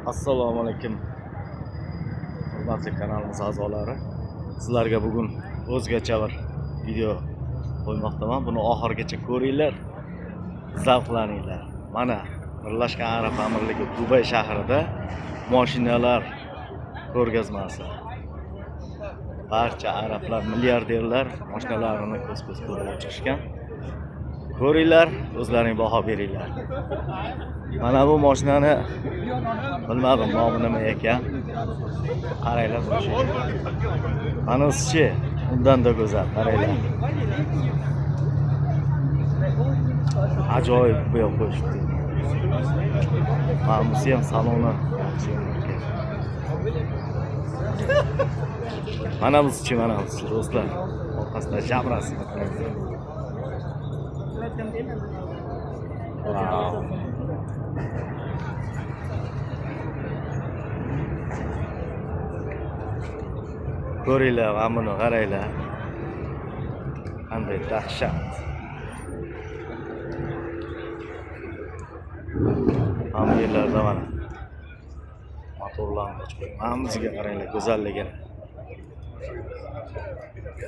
Assalomu alaykum hurmatli kanalimiz a'zolari. Sizlarga bugun o'zgacha bir video qo'ymoqdaman. Buni oxirigacha ko'ringlar, zavqlaninglar. Mana Birlashgan Arab Amirligi Dubay shahrida mashinalar ko'rgazmasi. Barcha arablar, milliarderlar mashinalarini ko'z-ko'z ko'rib chiqishgan. Ko'ringlar, o'zlaring baho beringlar. Mana bu mashinani bilmadim nomi nima ekan. Qaranglar buni. Manisichi undan-da go'zal, qaranglar. Ajoyib bo'yab qo'yishibdi. Mana bunisi ham saloni yaxshi ekan. Mana bunisichi, mana bunisi do'stlar. Orqasida jabrasi qaranglar. Wow. Ko'ringlar, mana buni qaranglar. Qanday dahshat. Mana bu yerlarda mana motorlarni ochib qo'ygan. Mana busiga qaranglar go'zalligini.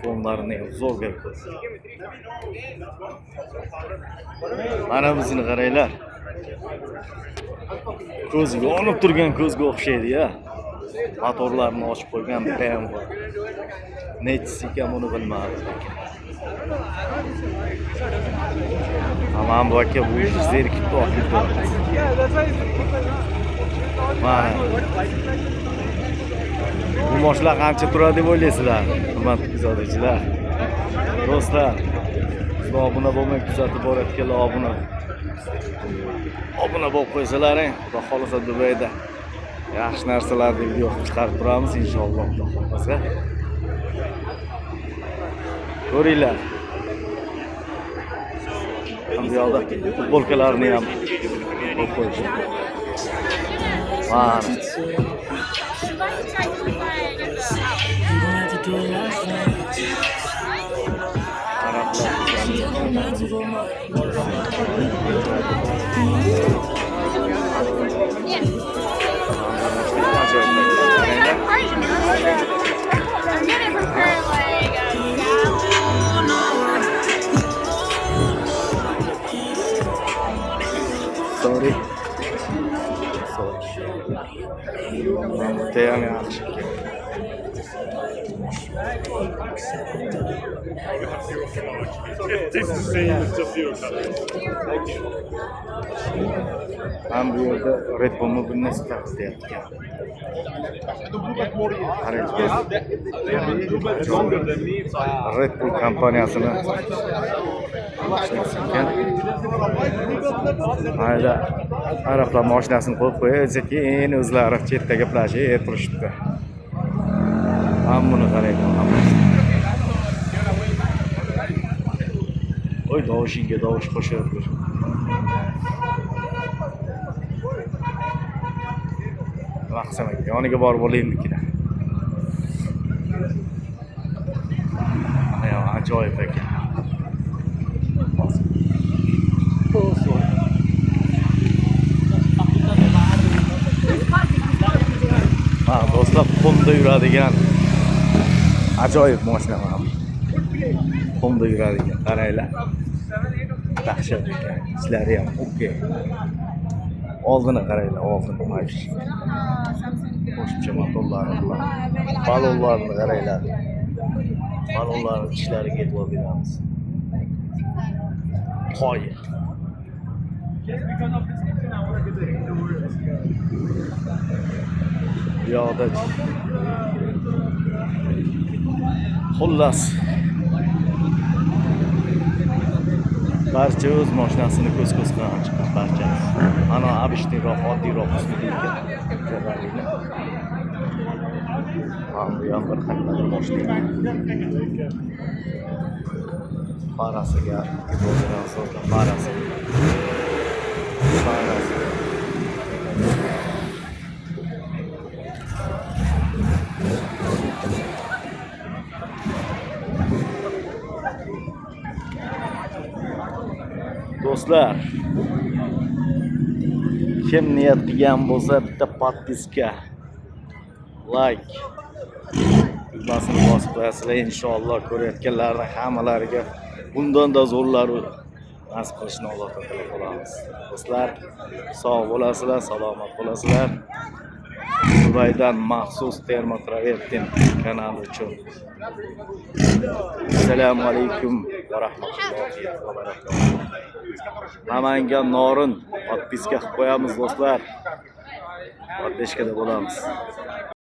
Fonlarini zo'r berib qo'ydi. Mana busini qaranglar. Ko'z yonib turgan ko'zga o'xshaydi-ya. Motorlarni ochib qo'ygan BMW. Nechisi ekan buni bilmadim lekin. Aman bu aka bu ish zerikib tortib turibdi. Mana. Bu mashina qancha turadi deb o'ylaysizlar, hurmatli kuzatuvchilar? Do'stlar, siz obuna bo'lmay kuzatib borayotganlar obuna bo'lib qo'ysalaring, Xudo xohlasa Dubayda yaxshi narsalarni video qilib chiqarib turamiz inshaalloh, Xudo xohlasa. Ko'ringlar. Bu yoqda futbolkalarni ham qo'yib qo'yishdi. Mana. Arablar. I'm gonna prepare like a salad. Sorry. Sorry. Bu ham yaxshi ekan. It tastes the same, it's just zero calories. Mana bu yerda Red Bullni bir narsa taqdiryapti ekan. Qaranglar. Longer than me, so I Red Bull kompaniyasini mashinasi ekan. Mayli, arablar mashinasini qo'yib qo'yib, sekin o'zlari chetda gaplashib turishibdi. Mana buni qaranglar, hammasi. Oy, dovushingga dovush qo'shib. Nima qilsam ekan? Yoniga borib olaymikilar. Mana ham ajoyib ekan. Ha, do'stlar, qumda yuradigan ajoyib mashina mana bu. Qumda yuradigan, qaranglar. Dahshat ekan. Ichlari ham okey. Oldini qaranglar, oldini mana shu. Qo'shimcha motorlari bilan. Balonlarni qaranglar. Balonlarni ichlariga e'tibor beramiz. Qoyil. Bu yoqda xullas barcha o'z mashinasini ko'z-ko'z qilgan chiqqan barchasi. Mana обычныйroq, oddiyroq uslubda ekan. Ko'rganinglar. Mana bu ham bir qanaqadir mashina. Farasiga e'tibor beramiz, do'stlar, farasiga. Farasi. Do'stlar, Kim niyat qilgan bo'lsa, bitta подписка, лайк tugmasini bosib qo'yasizlar. Inshaalloh, ko'rayotganlarni hammalariga bundan-da zo'rlari nasib qilishini Allohdan tilab qolamiz. Do'stlar, sog' bo'lasizlar, salomat bo'lasizlar. Dubaydan maxsus Terma Traveltin kanali uchun. Assalomu alaykum va rahmatullohi va barakatuh. Namangan, Norin, подписка qilib qo'yamiz, do'stlar. Поддержка da bo'lamiz.